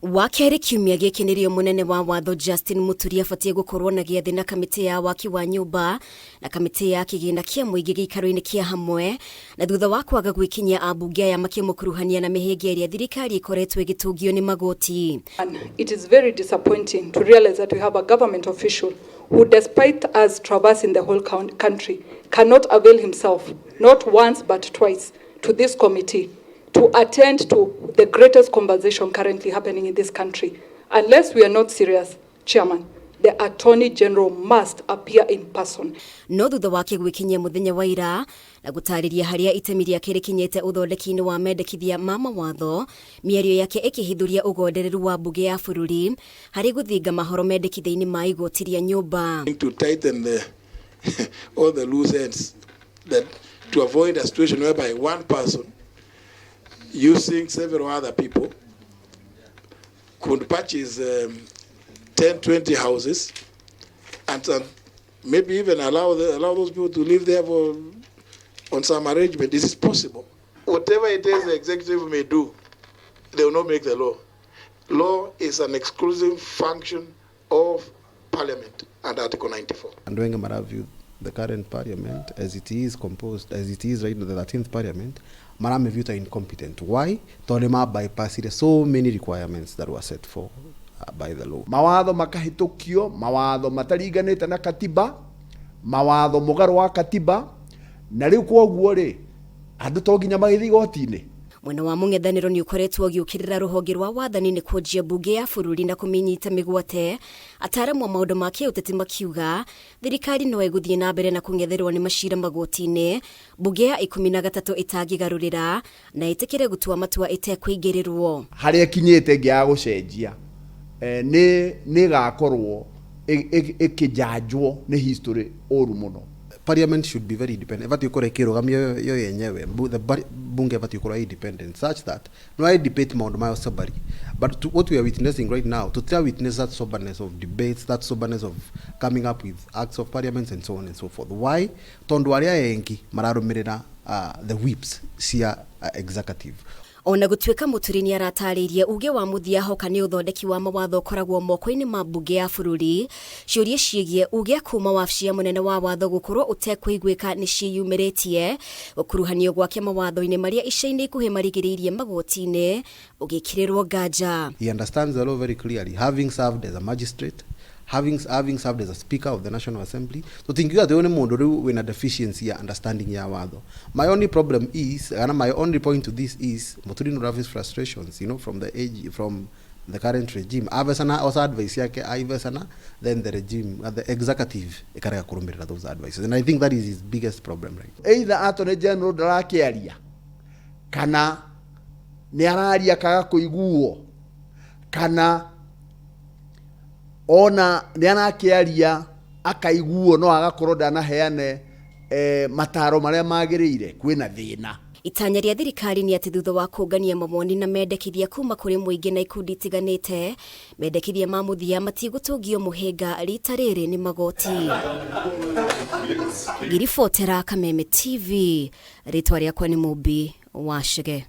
Wa kerĩ kiumia gĩkĩ nĩrĩo mũnene wa watho Justin Muturi abatiĩ gũkorwo na gĩathĩ na kamĩtĩ ya waki wa nyũmba na kamĩtĩ ya kĩgĩna kĩa mũingĩ gĩikaro-inĩ kĩa hamwe na thutha wa kwaga gwĩkinyia ambunge aya makĩmũkuruhania na mĩhĩnga ĩrĩa thirikari ĩkoretwo ĩgĩtũngio nĩ magoti. It is very disappointing to realize that we have a government official who, despite us traversing the whole country, cannot avail himself, not once but twice, to this committee to attend to the greatest conversation currently happening in this country. Unless we are not serious, Chairman, the Attorney General must appear in person. No thutha wake gwĩkinyia mũthenya wa ira na gũtarĩria harĩa itemi rĩake rĩkinyĩte ũthondeki-inĩ wa mendekithia ma mawatho, mĩario yake ĩkĩhithũria ũgondereru wa mbunge ya bũrũri harĩ gũthinga mahoro mendekithia-inĩ ma igoti rĩa nyũmba. To tighten all the loose ends that to avoid a situation whereby one person using several other people could purchase 10, 20 houses and maybe even allow those people to live there for on some arrangement. This is possible. Whatever it is the executive may do, they will not make the law. Law is an exclusive function of Parliament and Article 94. Andũ aingĩ maraview the current parliament as it is composed, as it is right now, the 13th parliament, maramĩview ta incompetent. Why? Tondũ nĩ bypassire so many requirements that were set for by the law. Mawatho makahĩtũkio, mawatho mataringanĩte na katiba, mawatho mũgarũ wa katiba, na rĩu kwoguo rĩ, andũ to nginya magĩthiĩ igoti-inĩ. Mwena wa mũng'ethanĩro nĩ ũkoretwo ũgĩũkĩrĩra rũhonge rwa wathani nĩ kwanjia mbunge ya bũrũri na kũmĩnyita mĩgwate. Ataaramu a maũndũ ma kĩũteti makiuga thirikari no ĩgũthiĩ na mbere na kũng'etherwo nĩ macira magoti-inĩ mbunge ya 13 ĩtangĩgarũrĩra na ĩtĩkĩre gũtua matua ĩtekũingĩrĩrwo. Harĩa ĩkinyĩte ĩngĩaga gũcenjia, nĩ ĩgakorwo ĩkĩjanjwo nĩ history ũru mũno. Parliament should be very independent, ĩbatiĩ gũkorwo ĩkĩrũgamio yo yenyewe. The bunge ĩbatiĩ gũkorwo independent such that no I debate maũndũ mayo soberly, but what we are witnessing right now, tutira witness that soberness of debates, that soberness of coming up with acts of parliament and so on and so forth. Why? Tondũ arĩa engi mararũmĩrĩra the whips cia executive. Ona gũtuĩka Mũturi nĩ aratarĩirie uge wa mũthia hoka nĩ ũthondeki wa mawatho ũkoragwo moko-inĩ ma mbunge ya bũrũri, ciũria ciĩgiĩ uge kuma wabici ya mũnene wa watho gũkorwo ũtekũiguĩka nĩ ciĩyumĩrĩtie gũkuruhanio gwake mawatho-inĩ marĩa ica-inĩ ikuhĩ marigĩrĩirie magoti-inĩ ũgĩkĩrĩrwo nganja. He understands the law very clearly, having served as a magistrate, having served as a speaker of the National Assembly. So tingiuga atĩ ũyũ nĩ mũndũ rĩu wĩna deficiency ya understanding ya watho. My only problem is, kana my only point to this is, Mũturi no have his frustrations from the age, from the current regime. Avesana osa advice yake aivesana, then the regime, the executive ikarega kũrũmĩrĩra those advices, and I think that is his biggest problem, right? Either Attorney General ndarakĩaria kana nĩ araria kaga kũiguo, kana ona nĩ arakĩaria akaiguo no agakorwo ndanaheane mataro marĩa magĩrĩire, kwĩna thĩna. Itanya rĩa thirikari nĩ atĩ thutha wa kũngania mawoni na mendekithia kuma kũrĩ mũingĩ na ikundi itiganĩte, mendekithia ma mũthia matigũtũngio mũhĩnga rita rĩrĩ nĩ magoti. Ngiribotera Kameme TV, rĩtwa rĩakwa nĩ Mũmbi wa Chege.